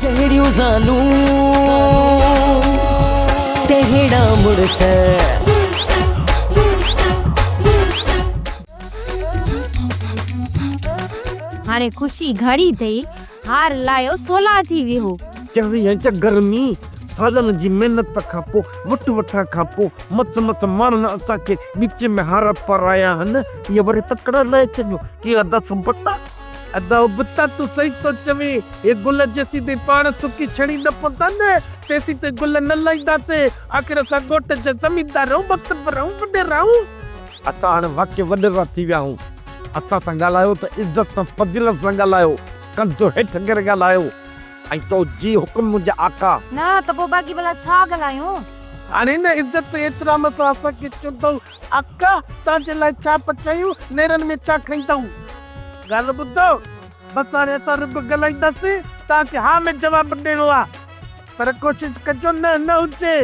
جهڙيون زالون تهڙا مڙس. هاڻي خوشي گهڻي ٿئي، هار لاهيو سولا ٿي ويهو. چوي ۽ چ گرمي، سالن جي محنت کان پوء، وٺ وٺان کان پوء، مس مس ماڻهن اسان کي ڳچي ۾ هار پارايا آهن، اهي وري تڪڙا لاهي ڇڏيون. ڪي ادا سنبتا؟ ادا ابتا تون صحيح ٿو چوين، اهي گل جيسين تائين پاڻ سڪي ڇڻي نه پوندا نه، تيسين تائين گل نه لاهينداسين. آخر اسان ڳوٺ جا زميندار آهيون، مقتبر آهيون، وڏيرا آهيون. اسان هاڻي واقعي وڏيرا ٿي ويا آهيون. اسان سان ڳالهايو ته عزت سان فضيلت سان ڳالهايو، ڪنڌ هيٺ ڪري ڳالهايو ۽ چئو جي حڪم منهنجا آقا. نه ته پوء باقي ڀلا ڇا ڳالهايون؟ هاڻي نه عزت ۽ احترام سان اسان کي چوندؤ آقا توهان جي لاء ڇا پچايون، نيرن ۾ ڇا کائيندؤ؟ ڳالهه ٻڌو، بس هاڻي اسان رڳو ڳالهائينداسين، توهان کي ها ۾ جواب ڏيڻو آ. پر ڪوشش ڪجو نه نه هجي،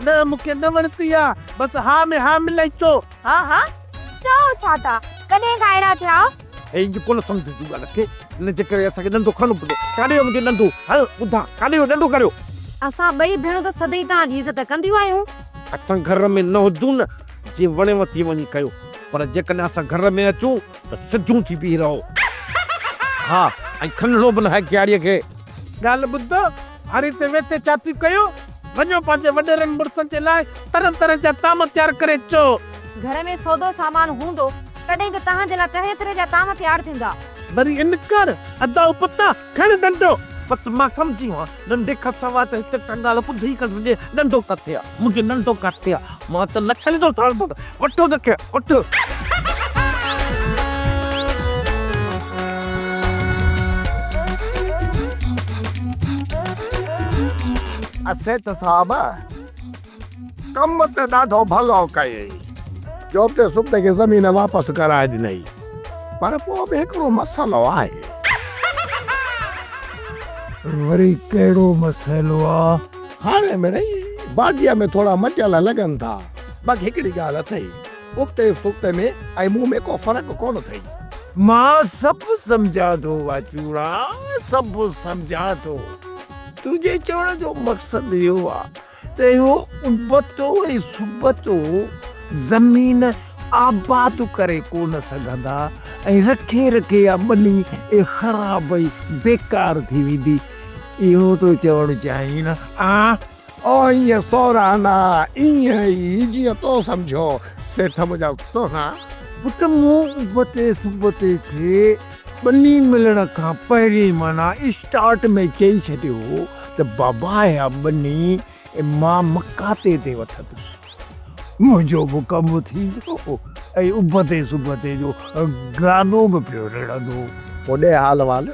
نه مون کي نه وڻندي آ، بس ها ۾ ها ملائجو. ها ها، چئو ڇا ٿا، ڪڏهن کان اهڙا ٿيا؟ هي جو ڪونه سمجهه جون ڳالهه کي، ان جي ڪري اسان کي ڏنڊو کڻڻو پوندو. ڪاڏي ويو منهنجو ڏنڊو؟ هل ٻڌاء، ڪاڏي ويو ڏنڊو ڪريو؟ اسان ٻئي ڀيڻون ته سدائين توهان جي عزت ڪنديون آهيون. اسان گهر ۾ نه هجون نه، جي وڻيو ٿي وڃي ڪيو، پر جيڪڏهن اسان گهر ۾ اچون ته سڌيون ٿي بيهي رهو. ها، ۽ کنڊڻو به ناهي ڪياڙيء کي. ڳالهه ٻڌ، هاڻي هتي ويٺي ڇا ٿيون ڪيو؟ وڃو پنهنجي وڏيرن مڙسن جي لاء طرح طرح جا طعام تيار ڪري اچو. گهر ۾ سودو سامان هوندو، تڏهن ته توهان جي لاء طرح طرح جا طعام تيار ٿيندا. وري انڪار، ادا اپتا، کڻ ڏنڊو. بس مان سمجهي ويو آهيان، ڏنڊي کان سواء ته هتي ٽنگال ٻڌ ئي ڪانه سگهجي. ڏنڊو ڪٿي آ؟ منهنجو ڏنڊو ڪٿي آ؟ مان ته نه ڇڏيندو ٿاڻ. وٺ ان کي، وٺ. سيٺ صاحب، ڪم ته ڏاڍو ڀلو ڪيئي، جو اتي سبتي کي زمين واپس ڪرائي ڏنئي، پر پوء به هڪڙو مسئلو آهي. وري ڪهڙو مسئلو آ؟ هاڻي مڙئي باڊيء ۾ ٿورا مٽيل لڳن ٿا. باقي هڪڙي ڳالهه اٿئي، ابتي سبتي ۾ ۽ مون ۾ ڪو فرق ڪونه اٿئي. مان سڀ سمجهان ٿو واچوڙا، سڀ سمجهان ٿو. تنهنجي چوڻ جو مقصد اهو آ ته اهو ابتو ۽ سبتو زمين آباد ڪري ڪو نه سگهندا ۽ رکي رکي اها ٻني خراب ۽ بيڪار ٿي ويندي. اهو ٿو چوڻ چاهين نه؟ آ. او ائين سورانا، ائين ئي جيئن تو سمجهيو، سيٺ منهنجا سهڻا. پٽ مون ابتي سبتي کي ٻني ملڻ کان پهرين معنيٰ اسٽارٽ ۾ چئي ڇڏيو هو ته بابا اها ٻني مان مقاطعي تي وٺندس. منهنجو به ڪم ٿيندو ۽ ابتي سبتي جو گانو به پيو رڙندو. پوء ڏي حال احوال،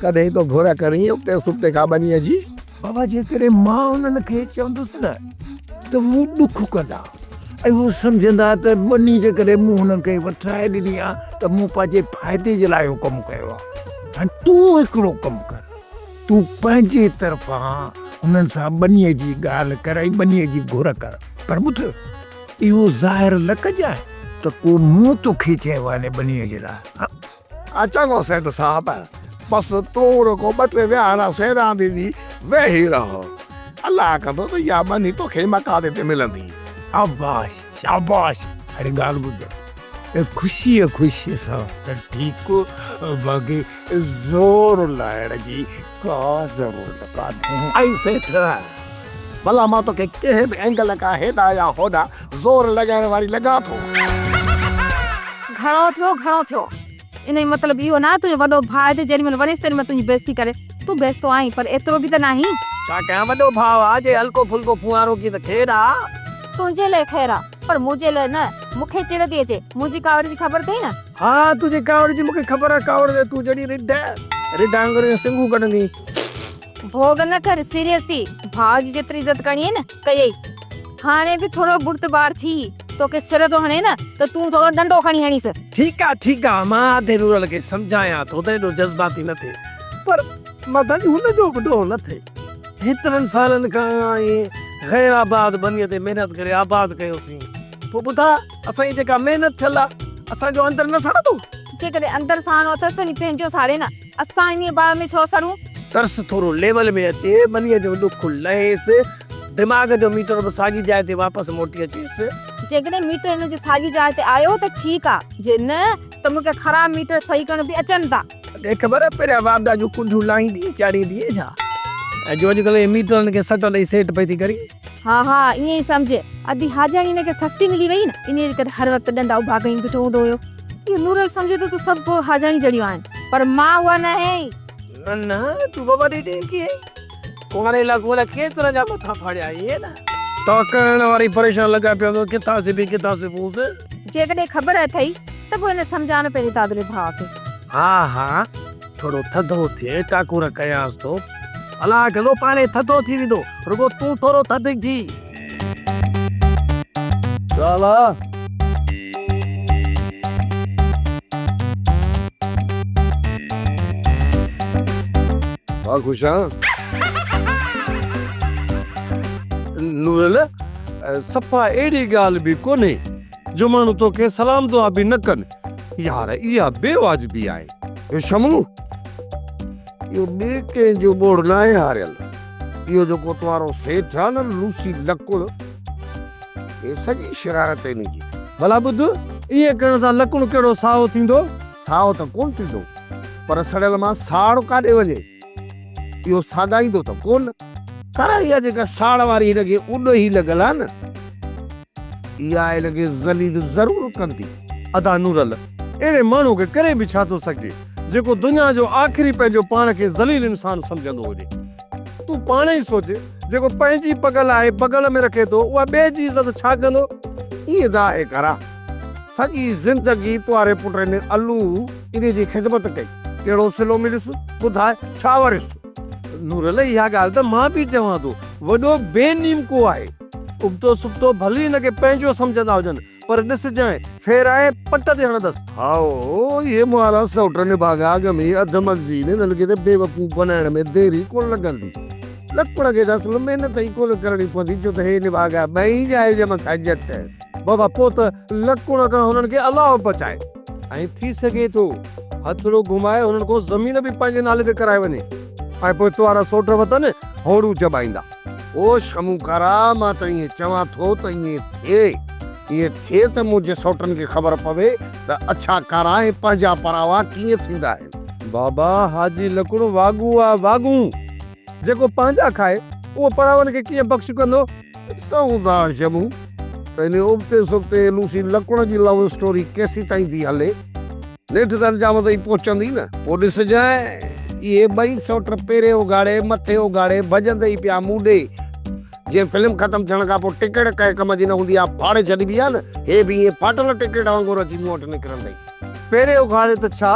ڪڏهن ٿو گهر ڪرين ابتي سبتي کان ٻنيء جي؟ بابا جيڪڏهن مان انهن کي چوندس نه ته هو ڏک ڪندا ۽ هو سمجهندا ته ٻني جيڪڏهن مون هنن کي وٺرائي ڏني آ ته مون پنهنجي فائدي جي لاء اهو ڪم ڪيو آ. هاڻي تون هڪڙو ڪم ڪر، تون پنهنجي طرفان هنن سان ٻنيء جي ڳالهه ڪر ۽ ٻنيء جي گهر ڪر. پر ٻڌ، اهو ظاهر نه ڪجانء ته ڪو مون توکي چيو آهي ٻنيء جي لاء. ها؟ چڱو سيٺ صاحب، بس تون رڳو ٻه ٽي ويهارا سيراندي ڏي ويهي رهه. الله ڪندو ته اها ٻني توکي ئي مقاطعي تي ملندي. شاباش، شاباش! هاڻي ڳالهه ٻڌ، خوشيء خوشيء سان ته ٺيڪ، باقي زور لائڻ جي ڪا ضرورت ڪانهي. اي سيٺ، ڀلا مان توکي ڪنهن به اينگل کان هيڏانهن يا هوڏانهن زور لڳائڻ واري لڳان ٿو؟ گهڻو ٿيو، گهڻو ٿيو. ان جو مطلب اهو ناهي تنهنجو وڏو ڀاء آهي ته جيڏي مهل وڻيس تيڏي مهل تنهنجي بيعزتي ڪري. تون بيعزتو آهين پر ايترو به ته ناهين. ڇا ڪيان وڏو ڀاء آ، جي هلڪو ڦلڪو ڦوهارو ڪيئي ته خير آ. تنهنجي لاء خير آ پر منهنجي لاء نه. مون کي چڙ ٿي اچي. منهنجي ڪاوڙ جي خبر اٿئي نه؟ ها تنهنجي ڪاوڙ جي مون کي خبر آ. ڪاوڙ ۾ تون جهڙي رڍ، رڍ وانگر ايئن سنگهون ڪڍندين. ڀوڳ نه ڪر، سيريس ٿي. ڀاء جي جيتري عزت ڪرڻي آهي نه، ڪيئي. هاڻي به ٿورو بردبار ٿي. توکي سر ٿو هڻي نه ته تون ٿورو ڏنڊو کڻي هڻيس. ٺيڪ آ، ٺيڪ آ، مان آڌي نورل کي سمجهايان ٿو ته ايڏو جذباتي نه ٿئي. پر مدن هن جو به ڏوهه نه ٿئي. هيترن سالن کان ائين غير آباد ٻنيء تي محنت ڪري آباد ڪيوسين. پوء ٻڌاء اسان جي جيڪا محنت ٿيل آ، اسان جو اندر نه سڙندو؟ جيڪڏهن اندر ساڙڻو اٿس ته وڃي پنهنجو ساڙي نه. اسان انهيء باهه ۾ ڇو سڙون؟ ترس ٿورو ليول ۾ اچي، ٻنيء جو ڏک لهيس، دماغ جو ميٽر به ساڳي جاء تي واپس موٽي اچيس. جيڪڏهن ميٽر هن جي ساڳي جاء تي آيو ته ٺيڪ آ، جي نه ته مون کي خراب ميٽر صحيح ڪرڻ به اچن ٿا. ڏي خبر پهريان واپڊا جون ڪنڊيون لاهيندي چاڙهيندي ڇا؟ ۽ جو اڄڪلهه اهي ميٽرن کي سٽ ڏئي سيٽ پئي ٿي ڪرين. ها ها ائين ئي سمجهه. ادي حاجاڻي هن کي سستي ملي وئي نه، انهيء جي ڪري هر وقت ڏنڊا اڀا ڪيون بيٺو هوندو هيو. اهو نورل سمجهي ٿو ته سڀ حاجاڻي جهڙيون آهن، پر مان اها نه آهيان. نه نه تون به وڏي ڊينڪي آهين. ڪنواري لاء گول ڪيترن جا مٿا ڦاڙيا آهين نه. ٽاڪرڻ واري پريشان لڳا پيا هوندو ڪٿان سبي ڪٿان سبونس. جيڪڏهن خبر اٿئي ته پوء هن سمجهاء نه پنهنجي دادلي ڀاء کي. ها ها ٿورو ٿڌو ٿئي ٽاڪور ڪيانس ٿو. الله ڪندو پاڻهي ٿڌو ٿي ويندو رڳو تون ٿورو ٿڌ ٿي. لالا! مان خوش آهيان. نورل، صفا اهڙي ڳالهه به ڪونهي جو ماڻهو توکي سلام دعا به نه ڪن. يار اها بي واجبي آهي. شمو، اهو ٻئي ڪنهن جو ٻوڙ ناهي هاريل. اهو جيڪو توهارو سيٺ آهي نه لوسي لڪڙ، هي سڄي شرارت انهي جي ٿي. ڀلا ٻڌ، ائين ڪرڻ سان لڪڻ ڪهڙو سائو ٿيندو؟ سائو ته ڪونه ٿيندو، پر سڙيل مان ساڙ ڪاڏي وڃي؟ اهو ساڳائيندو ته ڪونه. پر اها جيڪا ساڙ واري هن کي اڏوهي لڳل آهي نه، اها هن کي ذليل ضرور ڪندي. ادا نورل، اهڙي ماڻهو کي ڪري به ڇا ٿو سگهجي، جيڪو دنيا جو آخري پنهنجو پاڻ کي ذليل انسان سمجهندو هجي. تون پاڻ ئي سوچ، جيڪو پنهنجي پڳ لاهي بغل ۾ رکي ٿو، اها ٻئي جي عزت ڇا ڪندو؟ ائين ته آهي ڪرا، سڄي زندگي توهاري پٽ هن الو انهي جي خدمت ڪئي، ڪهڙو صلو مليس، ٻڌاء ڇا وريس؟ نورل، اها ڳالهه ته مان به چوان ٿو، وڏو بي نيمڪو آهي. ابتو سبتو ڀلي هن کي پنهنجو سمجهندا هجن، پر ڏسجانء، ڦيرائي پٽ تي هڻندس. هائو، اهي مهارا سئوٽ نڀاڳا اڳ ۾ ئي اڌ مغزي آهن، انهن کي ته بيوقوف بنائڻ ۾ دير ئي ڪونه لڳندي. لڪڻ کي ته اصل محنت ئي ڪونه ڪرڻي پوندي، ڇو ته هي نڀاڳا ٻئي ڄائي ڄم کان ڄٽ. بابا، پوء ته لڪڻ کان هنن کي الله بچائي ۽ ٿي سگهي ٿو هٿڙو گهمائي هنن کان زمين به پنهنجي نالي تي ڪرائي وڃي ۽ پوء توهارا سوٽ وطن هوڙون چٻائيندا. او شموڪارا، مان ته ائين چوان ٿو ته ائين ٿئي، ائين ٿئي ته منهنجي سئوٽن کي خبر پوي ته اڇا ڪارا ۽ پنهنجا پراوا ڪيئن ٿيندا آهن. بابا، حاجي لڪڻ واڳون آ واڳون، جيڪو پنهنجا کائي، اهو پراون کي ڪيئن بخش ڪندو؟ ڏسون ٿا شمو، ته انهي ابتي سبتي لوسي لڪڻ جي لو اسٽوري ڪيسيتائين ٿي هلي. نيٺ ته انجام تائين پهچندي نه. پوء ڏسجانء، اهي ٻئي سئوٽ پيرين اگهاڙي، مٿي اگهاڙي، ڀڄندي ئي پيا مون ڏي. جيئن فلم ختم ٿيڻ کان پوء ٽڪيٽ ڪنهن ڪم جي نه هوندي آهي، ڦاڙي ڇڏبي آهي نه، هي به ائين ڦاٽل ٽڪيٽ وانگر اچي مون وٽ نڪرندئي. پيرين اگهاڙي ته ڇا،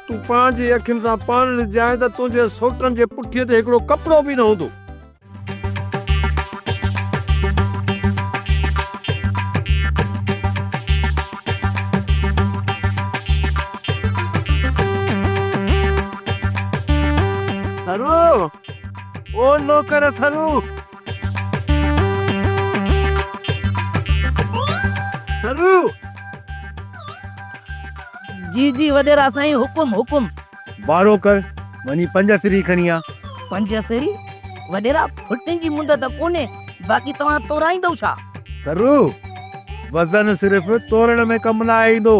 تون پنهنجي اکين سان پاڻ ڏسجانء ته تنهنجي سئوٽن جي پٺيء تي هڪڙو ڪپڙو به نه هوندو. سرو! او نوڪر سرو! سرو! جي جي وڏيرا سائين حڪم حڪم. وارو ڪر، وڃي پنج سري کڻي آ. پنج سري؟ وڏيرا ڦٽين جي مند ته ڪونهي، باقي توهان تورائيندؤ ڇا؟ سرو، وزن صرف تورڻ ۾ ڪم ناهي ايندو،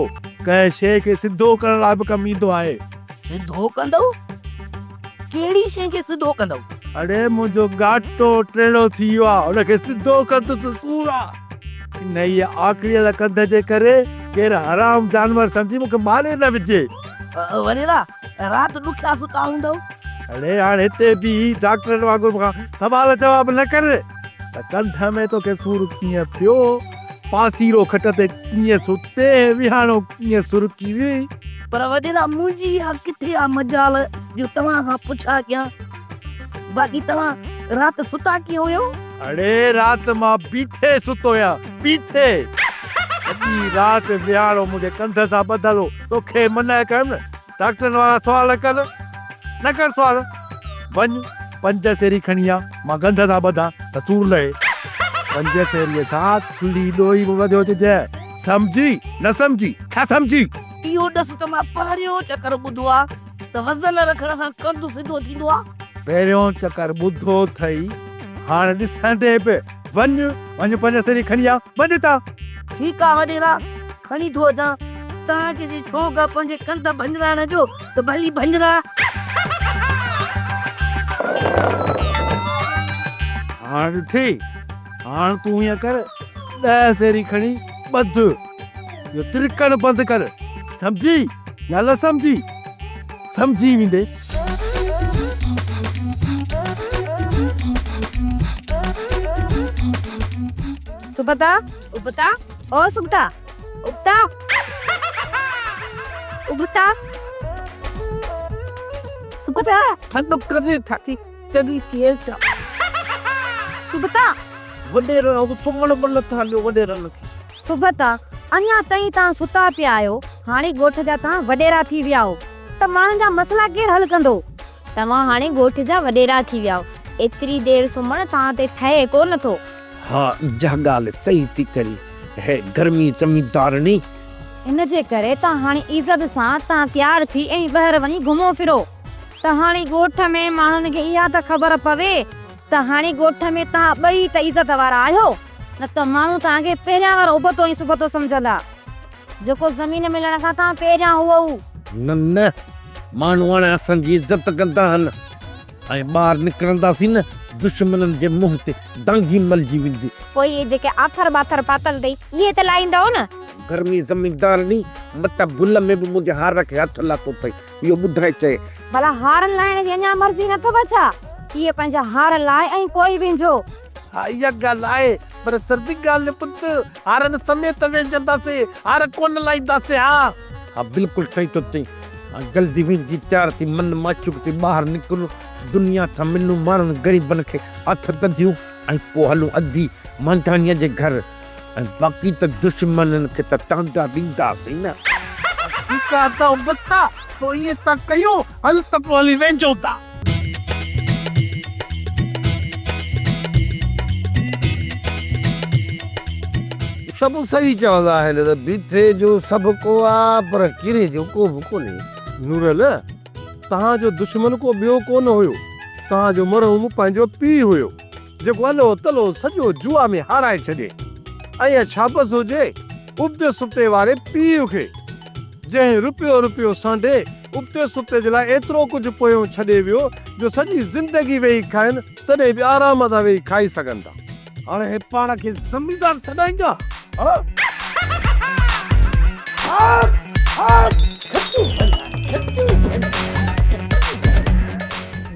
ڪنهن شيء کي سڌو ڪرڻ لاء به ڪم ايندو آهي. سڌو ڪندؤ؟ ڪهڙي شيء کي سڌو ڪندؤ؟ اڙي منهنجو ڳاٽو ٽيڙو ٿي ويو آ، ان کي سڌو ڪندس سورا. انهيء آڪڙيل ڪنڌ جي ڪري ڪير حرام جانور سمجهي مون کي ماري نه وجهي. وڏيرا، رات ڏکيا ستا هوندؤ؟ اڙي هاڻ هتي بيهي ڊاڪٽرن وانگر مون کان سوال جواب نه ڪر ته ڪنڌ ۾ توکي سور ڪيئن پيو، پاسيرو کٽ تي ڪيئن ستين، ويهاڻو ڪيئن سرڪي ويئي. پر وڏيرا منهنجي اها ڪٿي آ مجال جو توهان کان پڇا ڪيان. باقي توهان رات ستا ڪيئن هيو؟ اڙي رات مان بيٺي ستو هيان، بيٺي. سڄي رات ويهاڻو منهنجي ڪنڌ سان ٻڌل هو. توکي منع ڪيم نه ڊاڪٽرن وارا سوال نه ڪر، نه ڪر سوال. وڃ پنج سيري کڻي آ، مان ڳنڌ سان ٻڌان ته سور لهي. پنج سيريء سان ٿلهي ڏوئي به وڌيو چئجانء. سمجهي نه سمجهي، ڇا سمجهي؟ اهو ڏس ته مان پهريون چڪر ٻڌو آ. ته وزن رکڻ سان ڪنڌ سڌو ٿيندو آ. پهريون چڪر ٻڌو اٿئي، هاڻ ڏسندي به. وڃ، وڃ پنج سيري کڻي آ، وڃ هتان. ٺيڪ آ وڏيرا، کڻي ٿو اچان. توهان کي جي شوق آ پنهنجي ڪنڌ ڀڃرائڻ جو ته ڀلي ڀڃراء. هاڻ ڏٺئي، هاڻ تون ائين ڪر، ڏهه سيري کڻي ٻڌ. اهو ترڪڻ بند ڪر. سمجهي يا نه سمجهي؟ سمجهي ويندي. سبتا، ابتا، او سبتا، ابتا، ابتا، سبتا. ٿڌ ڪري ٿا ٿي چري ٿئي ڇا؟ سبتا. وڏيرن سمهڻ به نٿا ڏيو وڏيرن کي. سبتا، اڃا تائين توهان ستا پيا آهيو، هاڻي ڳوٺ جا توهان وڏيرا ٿي ويا آهيو ته ماڻهن جا مسئلا ڪير حل ڪندو؟ توهان هاڻي ڳوٺ جا وڏيرا ٿي ويا آهيو، ايتري دير سمهڻ توهان تي ٺهي ڪو نه ٿو. ها اها ڳالهه صحيح ٿي ڪرين، هي گرمي زميندارڻي. ان جي ڪري توهان هاڻي عزت سان توهان تيار ٿي ۽ ٻاهر وڃي گهمو ڦرو ته هاڻي ڳوٺ ۾ ماڻهن کي اها ته خبر پوي ته هاڻي ڳوٺ ۾ توهان ٻئي ته عزت وارا آهيو. نه ته ماڻهو توهان کي پهريان وارو ابتو ۽ سبتو سمجهندا، جيڪو زمين ملڻ کان توهان پهريان هئو. نه نه، ماڻهو هاڻي اسان جي عزت ڪندا آهن ۽ ٻاهر نڪرنداسين نه دشمنن جي منهن تي دانگي ملجي ويندي. پوء اهي جيڪي آٿر ٻاٿر پاتل اٿئي، اهي ته لاهيندؤ نه؟ گرمي زميندارڻي، متان ڀل ۾ به منهنجي هار کي هٿ لاتو اٿئي، اهو ٻڌائي چئي. ڀلا هارن لاهڻ جي اڃا مرضي نه اٿو ڇا؟ اهي پنهنجا هار لاهي ۽ پوء وينجهو. ها اها ڳالهه آهي پر سردي ڳالهه پٽ هارن سميت وينجهنداسين هار ڪونه لاهينداسين ها. ها بلڪل صحيح ٿو چئين. جلدي وينجهي تيار ٿي من معشوق ٿي ٻاهر نڪرون دنيا سان ملون ماڻهن غريبن کي هٿ ٻڌيون ۽ پوء هلون اڌي مانڌاڻيء جي گهر ۽ باقي ته دشمنن کي ته ٽانڊا ڏينداسين نه. ٺيڪ آ ته ابتا پوء ائين ٿا ڪيون هل ته پوء هلي وينجهون ٿا. سڀ صحيح چوندا آهن ته بيٺي جو سڀ ڪو آ پر ڪري جو ڪو به ڪونهي. نورل، توهان جو دشمن ڪو ٻيو ڪونه هيو، توهان جو مرحوم پنهنجو پيء هيو، جيڪو الو تلو سڄو جوا ۾ هارائي ڇڏيائين. ۽ شابس هجي ابتي سبتي واري پيء کي، جنهن رپيو رپيو سانڍي ابتي سبتي جي لاء ايترو ڪجهه پويون ڇڏي ويو جو سڄي زندگي ويهي کائن تڏهن به آرام سان ويهي کائي سگهن ٿا. هاڻي هي پاڻ کي زميندار سڏائيندا.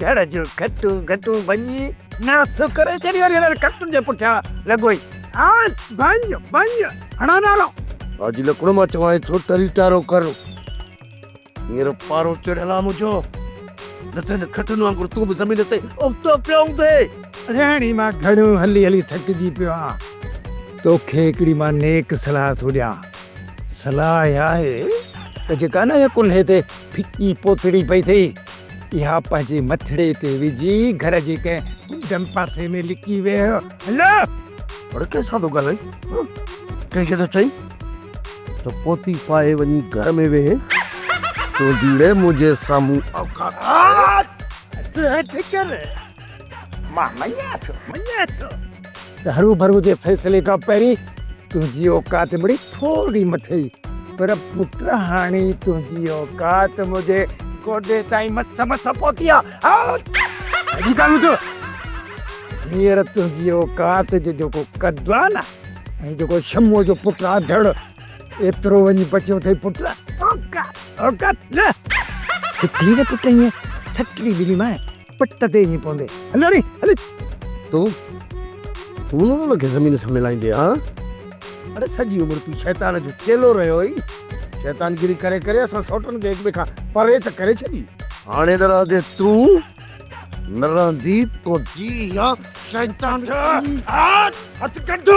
گهر جون کٽون گٽون ڀڃي ناس ڪري ڇڏيو وري هنن کٽن جي پٺيان لڳو ئي. ڀڃ ڀڃ هڻان نعرو. حاجي لڪڙو مان چوانء ٿو ٽري ٽارو ڪر. هينئر پارو چڙهيل آ منهنجو، نه ته هن کٽن وانگر تون به زمين تي ابتو پيو هوندين. رهڻي مان گهڻو هلي هلي ٿڪجي پيو آهيان. توکي هڪڙي مان نيڪ صلاح ٿو ڏيان. صلاح اها آهي ته جيڪا نه اها ڪلهي تي ڦڪي پوتڙي پئي اٿئي، اها پنهنجي مٿڙي تي وجهي گهر جي ڪنهن ڪنڊ پاسي ۾ لڪي ويهه. هل! اڙي ڪنهن سان ٿو ڳالهائين؟ ڪنهن کي ٿو چئين؟ ته پوتي پائي وڃي گهر ۾ ويهه. تون جيئڙي منهنجي سامهون اوقات آهي. هٿ هيٺ ڪر. مان مڃان ٿو، مڃان ٿو ته هروڀرو جي فيصلي کان پهرين تنهنجي اوقات مڙئي ٿوري مٿي پر پٽ هاڻي تنهنجي اوقات منهنجي گوڏي تائين مس مس پهتي آ. اڄ ڪانه ٿيو. هينئر تنهنجي اوقات جو جيڪو قد آ نه ۽ جيڪو شموء جو پٽ آ ڌڙ، ايترو وڃي بچيو اٿئي پٽ. اوقات، اوقات نه. هڪڙي نه پٽ ائين سٽڙي ڏنيمانء، پٽ تي وڃي پوندي. هل هاڻي، هل. تون، تون نه ان کي زمين سان ملائيندين ها؟ اڙي سڄي عمر تون شيطان جو چيلو رهيو آهين. شيطانگيري ڪري ڪري اسان سئوٽن کي هڪ ٻئي کان پري ته ڪري ڇڏي. هاڻي نه رهندين تون. نه رهندي تو جي اها شيطان هٿ ڪڍ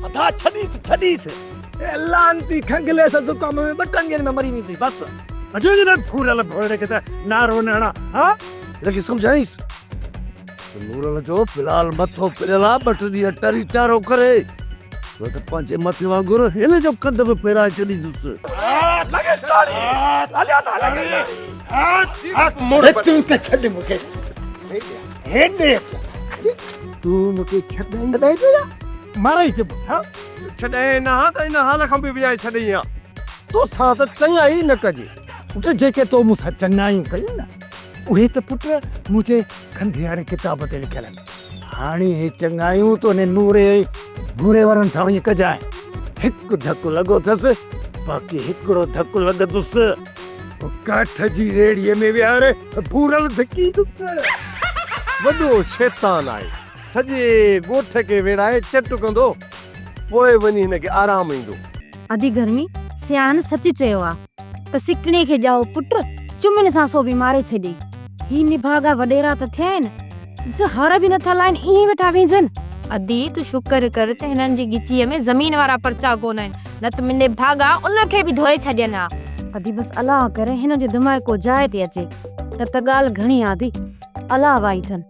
ادا ڇڏيس ڇڏيس لعنتي کنگلي سان زڪام ۾ ٻه ٽن ڏينهن ۾ مري ويندي بس. اجهو هن ڦورل ڀورڙي کي ته نعرو نه هڻان ها. هن کي سمجهائينس ته نورل جو في الحال مٿو ڦريل آ ٻه ٽي ڏينهن ٽري ٽارو ڪري. نه ته پنهنجي مٿي وانگر هن جو ڪنڌ به ڦيرائي ڇڏيندس. تون ته ڇڏ مون کي. هيڏي اچ. تون مون کي ڇڏائين ٿو يا مارائي ڇڏ ها؟ ڇڏائين نه ها ته ان حال کان به وڃائي ڇڏين ها. توسان ته چڱائي نه ڪجي. پٽ جيڪي تو مون سان چڱايون ڪيون نه اهي ته پٽ منهنجي کنڌي واري ڪتاب تي لکيل آهن. هاڻي اهي چڱايون تون انهي نوري ۽ ڀوري وارن سان وڃي ڪجانء. هڪ ڌڪ لڳو اٿس، باقي هڪڙو ڌڪ لڳندس. پوء ڪاٺ جي ريڙهيء ۾ ويهاري ڀورل ڌڪيندس. وڏو شيطان آهي. سڄي ڳوٺ کي ويڙهائي چٽ ڪندو، پوء وڃي هن کي آرام ايندو. ادي گرمي، سياڻن سچ چيو آ ته سڪڻي کي ڄائو پٽ چمين سان سو به ماري ڇڏيئي. هي نڀاڳا وڏيرا ته ٿيا آهن، زهر به نٿا لائين ائين ئي ويٺا وينجهن. ادي تون شڪر ڪر ته هنن جي ڳچيء ۾ زمين وارا پرچا ڪونه آهن، نه ته مني ڀاڳا ان کي به ڌوئي ڇڏين ها. ادي بس الله ڪري هنن جو دماغ ڪو جاء تي اچي، نه ته ڳالهه گهڻي آ ادي. الله وائي ٿن.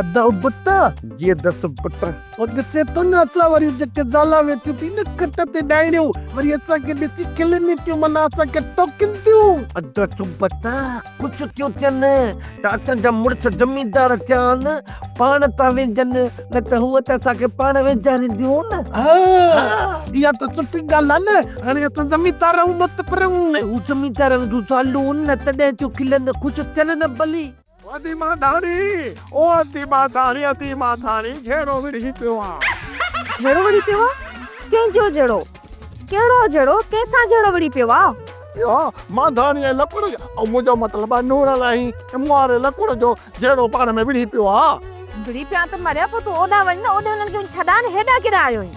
ادا پٽ جي دس پٽ. او ڏسي ٿو نه اسان واريون جيڪي زالان ويٺيون ٿي نه کٽ تي ڏائڻيون وري اسان کي ڏسي کلن ٿيون معنيٰ اسان کي ٽوڪين ٿيون. ادا چپ ته خوش ٿيون ٿين ته اسان جا مڙس زميندار ٿيا آهن پاڻ ٿا وينجهن نه ته هو ته اسان کي پاڻ وينجهارينديون نه. ها اها ته سٺي ڳالهه آهي نه هاڻي اسان زميندار آهيون متفر آهيون. ۽ هو زميندارن جون زالون نه تڏهن ٿيون کلن خوش ٿين نه ڀلي. ادي مانڌاڻي، او ادي مانڌاڻي، ادي مانڌاڻي، جهيڙو وڙهي پيو آ. جهيڙو وڙهي پيو آ؟ ڪنهن جو جهيڙو؟ ڪهڙو جهيڙو؟ ڪنهن سان جهيڙو وڙهي پيو آ؟ اهو مانڌاڻي ۽ لڪڙ جو، او منهنجو مطلب آ نورل ۽ مون واري لڪڙ جو جهيڙو پاڻ ۾ وڙهي پيو آ. وڙهي پيا ته مريا پوء تون اوڏانهن وڃ نه اوڏي هنن کي وڃي ڇڏاء نه هيڏانهن ڪيڏانهن آيو آهين؟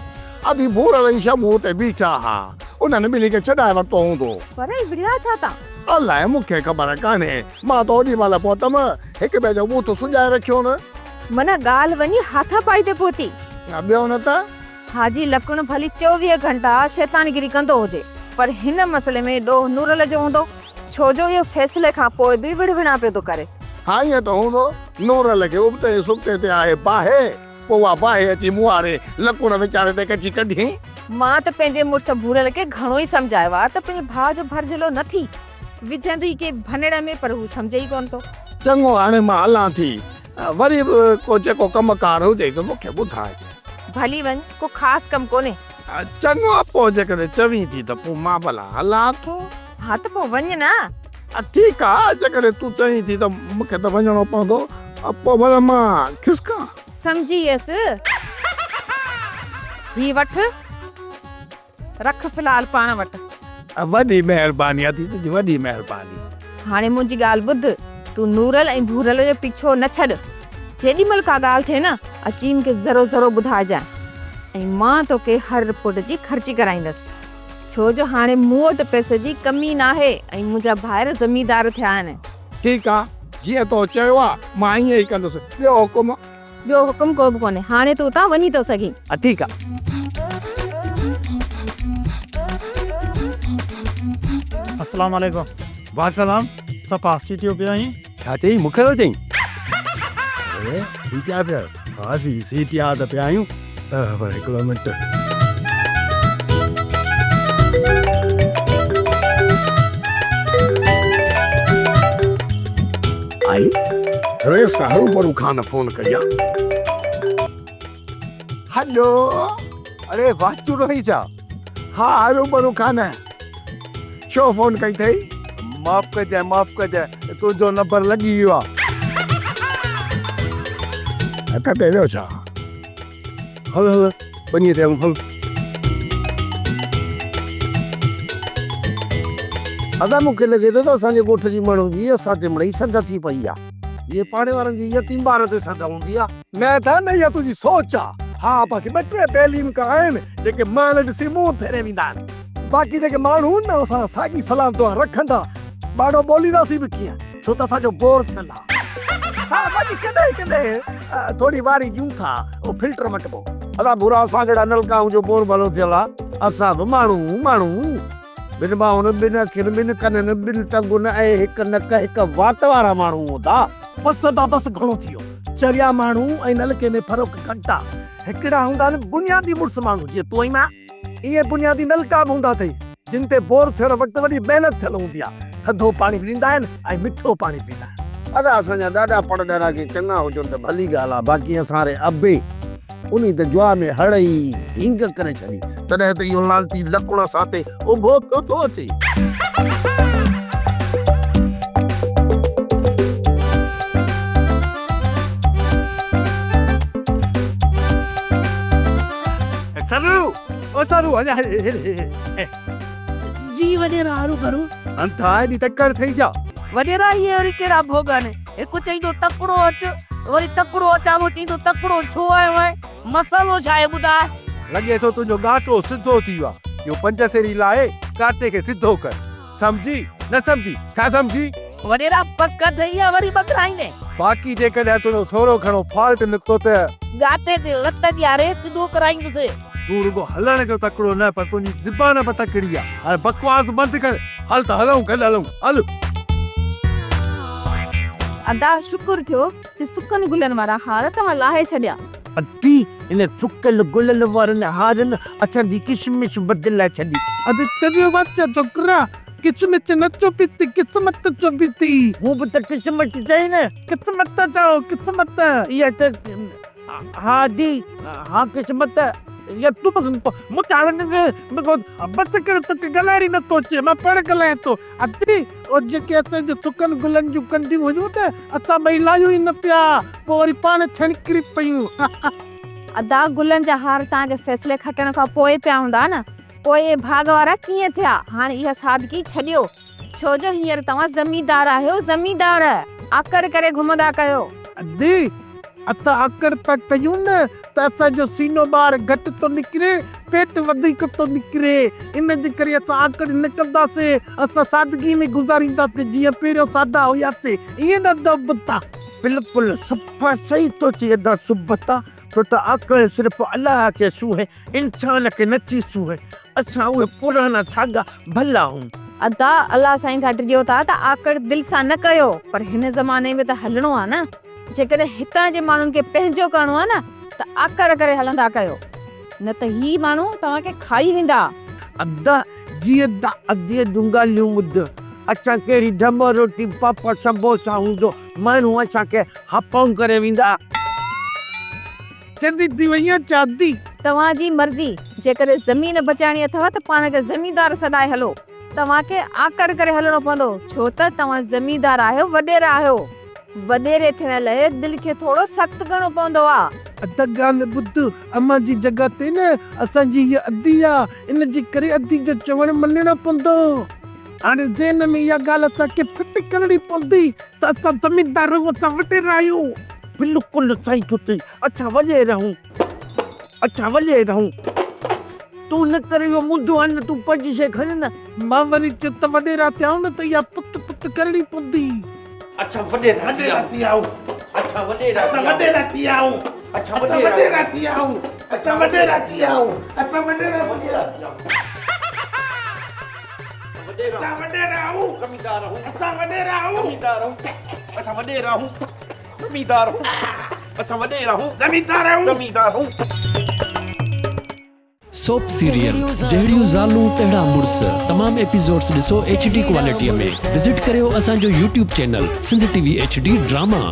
ادي ڀورل ۽ شمو اتي بيٺا ها، انهن ٻنهي کي ڇڏائي ورتو هوندو. پر هي وڙهيا ڇا تان؟ الائي مون کي خبر ڪانهي. مان ته اوڏي مهل پهتم، هڪ ٻئي جو ٻوٿ سڄائي رکيو نه. معنيٰ ڳالهه وڃي هاٿا پائي تي پهتي. ٻيو نه ته؟ حاجي لڪڻ ڀلي 24 گهنٽا شيطانگيري ڪندو هجي، پر هن مسئلي ۾ ڏوهه نورل جو هوندو، ڇو جو اهو فيصلي کان پوء به وڙهه وڙهان پيو ٿو ڪري. ها ائين ته هوندو، نورل کي ابتي ۽ سبتي تي آهي باهه، پوء اها باهه اچي مون واري لڪڻ ويچاري تي ڪچي ڪڍيائين. مان ته پنهنجي مڙس ڀورل کي گهڻو ئي سمجهايو آهي ته پنهنجي ڀاء جو ڀرجهلو نه ٿي. وجهندو ئي ڪي ڀنڙ ۾ پر هو سمجهي ئي ڪونه ٿو. چڱو هاڻي مان هلان ٿي. وري به ڪو جيڪو ڪم ڪار هجئي ته مون کي ٻڌائجانء. ڀلي وڃ، ڪو خاص ڪم ڪونهي. چڱو پوء جيڪڏهن چوين ٿي ته پوء مان ڀلا هلان ٿو. ها ته پوء وڃ نه. ٺيڪ آ، جيڪڏهن تون چوين ٿي ته مون کي ته وڃڻو پوندو. پوء ڀلا مان کسڪان. سمجهي ويس. هي وٺ. رک في الحال پاڻ وٽ. وڏي مهرباني ادي تنهنجي وڏي مهرباني. هاڻي منهنجي ڳالهه ٻڌ، تون نورل ۽ ڀورل جو پيڇو نه ڇڏ. جيڏي مهل ڪا ڳالهه ٿئي نه، اچي مون کي ذرو ذرو ٻڌائجانء ۽ مان توکي هر رپورٽ جي خرچي ڪرائيندس. ڇو جو هاڻي مون وٽ پئسي جي ڪمي ناهي ۽ منهنجا ڀائر زميندار ٿيا آهن. ٺيڪ آ، جيئن تو چيو آ، مان ائين ئي ڪندس. ٻيو حڪم؟ ٻيو حڪم ڪو به ڪونهي. هاڻي تون اتان وڃي ٿو سگهين. ها ٺيڪ آ. السلام عليڪم. وعليڪم السلام. صفا سيٽيو پيو آهين. ڇا چئي مون کي ٿو چئين؟ اڙي سيٽيا پيا آهيو. ها سي سيٽيا ته پيا آهيون پر هڪڙو منٽ. آئي ريس هروڀرو خان فون ڪئي آ. هلو. اڙي واهه چڙو آهين ڇا؟ ها هروڀرو خان ڇو فون ڪئي اٿئي؟ معاف ڪجانء معاف ڪجانء تنهنجو نمبر لڳي ويو آ. هٿ تي ويو ڇا؟ هل هل ٻنيء تي هلون هل. ادا مون کي لڳي ٿو ته اسان جي ڳوٺ جي ماڻهن جي اسان تي مڙئي سڌ ٿي پئي آ. جيئن پاڙي وارن جي يتيم ٻار تي سڌ هوندي آ. نه ته نه اها تنهنجي سوچ آ. ها باقي ٻه ٽي بيليم ڪا آهن جيڪي مال ڏسي منهن ڦيري ويندا آهن. باقي جيڪي ماڻهو آهن نه اسان سان ساڳي سلام دعا رکندا. ٻاڙو ٻولينداسين به ڪيئن ڇو ته اسان جو بور ٿيل آ. ها باقي ڪڏهن ڪڏهن ٿوري واري ڏيون ٿا اهو فلٽر مٽبو. ادا ڀورا اسان جهڙا نلڪا آهيون جو بور ڀلو ٿيل آ. اسان به ماڻهو ماڻهو. ٻن ٻانهن، ٻن اکين، ٻن ڪنن، ٻن ٽنگن ۽ هڪ نڪ، هڪ وات وارا ماڻهو هوندا. بس ادا بس گهڻو ٿي ويو. چريا ماڻهو ۽ نلڪي ۾ فرق گهٽ آ. هڪڙا هوندا آهن بنيادي مڙس ماڻهو جيئن تون ۽ مان. اهي بنيادي نلڪا به هوندا اٿئي جن تي بور ٿيڻ وقت وڏي محنت ٿيل هوندي آ. ٿڌو پاڻي به ڏيندا آهن ۽ مٺو پاڻي به ڏيندا آهن. ادا اسان جا ڏاڏا پڙ ڏاڏا ڪي چڱا هجن ته ڀلي ڳالهه آ باقي اسان ري ابي انهي ته جوا ۾ هڙ ئي ڀينگ ڪري ڇڏي تڏهن ته اهو لالتي لڪڻ اسان تي اڀو ٿيو ٿو اچي. سرو او سرو اڃا جي وڏيرا هرو ڀرو. انتها ايڏي تڪڙ ٿئي ڇا؟ وڏيرا اهي وري ڪهڙا ڀوڳ آهن. هڪ چئيندو تڪڙو اچ وري تڪڙو اچان ٿو چئيندو تڪڙو ڇو آيو آهين؟ مسئلو ڇا آهي ٻڌاء؟ لڳي ٿو تنهنجو ڳاٽو سڌو ٿي ويو آهي. اهو پنجسيري لاهي ڳاٽي کي سڌو ڪر. سمجهي؟ نه سمجهي؟ ڇا سمجهي؟ وڏيرا پڪ اٿئي يا وري ٻڌرائيندين؟ باقي جيڪڏهن تنهنجو ٿورو گهڻو فالٽ نڪتو ته. ڳاٽي تي لت ڏياري سڌو ڪرائيندس. تون رڳو هلڻ جو تڪڙو نه پر تنهنجي زبان به تڪڙي آ. هاڻي بڪواس بند ڪر، هل ته هلون گڏ هلون، هل. ادا شڪر ٿيو جو سڪن گلن وارا هار توهان لاهي ڇڏيا. ادي هن سڪل گلن وارن هارن اسان جي ڪشمش بدلائي ڇڏي. ادي تنهنجو وچ ڇوڪرا ڪشمش نه چوبي ٿي قسمت چوبي ٿي. مون به ته قسمت چئي نه. قسمت چئو قسمت. اها ته ها ادي ها قسمت يا تون مون کي هاڻي بس ڪر توکي ڳالهائڻ ئي نٿو اچي مان پاڻ ڳالهايان ٿو ادي او جيڪي اسان جي سڪن گلن جون ڪنڊيون هيون نه اسان ٻئي لاهيون ئي نه پيا پوء وري پاڻ ڇڻڪري پيون. ادا گلن جا هار توهان کي فيصلي کٽڻ کان پوء پيا هوندا نه پوء اهي ڀاڳ وارا ڪيئن ٿيا هاڻي اها سادگي ڇڏيو ڇو جو هينئر توهان زميندار آهيو زميندار آڪڙ ڪري گهمندا ڪيو. ادي اسان آڪڙ پيا ڪيون نه ته اسان جو سينو ٻاهر گهٽ ٿو نڪري پيٽ وڌيڪ ٿو نڪري ان جي ڪري اسان آڪڙ نه ڪنداسين اسان سادگي ۾ گذارينداسين جيئن پهريون سادا هياسين ائين نه ادا سبتا. بلڪل صفا صحيح ٿو چئي ادا سبتا ڇو ته آڪڙ صرف الله کي سونهي انسان کي نٿي سونهي اسان اهي پراڻا ساڳا ڀلا آهيون. ادا الله سائين کان ڊڄو ٿا ته آڪڙ دل سان نه ڪيو پر هن زماني ۾ ته هلڻو آ نه جيڪڏهن هتان جي ماڻهن کي پنهنجو ڪرڻو آ نه ته آڪڙ ڪري هلندا ڪيو نه ته هي ماڻهو توهان کي کائي ويندا. ادا جيئن ته اديء جون ڳالهيون ٻڌ اسان ڪهڙي ڍٻ روٽي پاپڙ سمبوسا هوندو ماڻهو اسان کي هپائون ڪري ويندا. چندي ٿي وئي آهيان چاندي. توهان جي مرضي، جيڪڏهن زمين بچائڻي اٿو ته پاڻ کي زميندار سڏائي هلو. توهان کي آڪڙ ڪري هلڻو پوندو، ڇو ته توهان زميندار آهيو، وڏيرا آهيو. وڏيري ٿيڻ لئه دل کي ٿورو سخت ڪرڻو پوندو آ. ادا ڳالهه ٻڌ، امان جي جڳهه تي نه اسان جي هيء ادي آ، ان جي ڪري ادي جو چوڻ مڃڻو پوندو. هاڻي ذهن ۾ اها ڳالهه اسان کي فٽ ڪرڻي پوندي ته اسان زميندار آهيون، اسان وڏيرا آهيون. بلڪل صحيح ٿو چئين. اڇا وڃي رهون. اڇا وڃي رهون. تون نه ڪر اهو منهنجو آهي نه تون پنهنجي شيء کڻ نه. مان وري چيو ته وڏيرا ٿيا آهيون نه ته اها پت پت ڪرڻي پوندي. اڇا وڏيرا ٿي آهيون. اڇا وڏيرا ٿي آهيون. اڇا وڏيرا ٿي آهيون. اڇا وڏيرا ٿي آهيون. اڇا وڏيرا ٿي آهيون. اسان وڏيرا آهيون. زميندار آهيون. اسان وڏيرا آهيون. زميندار آهيون. اسان وڏيرا آهيون. زميندار هون اسان وڏيرا هون زميندار هون زميندار هون. سوپ سيريل جهڙيون زالون تهڙا مڙس تمام ايپيسوڊس ڏسو ايڇ ڊي ڪوالٽي ۾ وزٽ ڪريو اسان جو YouTube channel Sindh T V H D drama.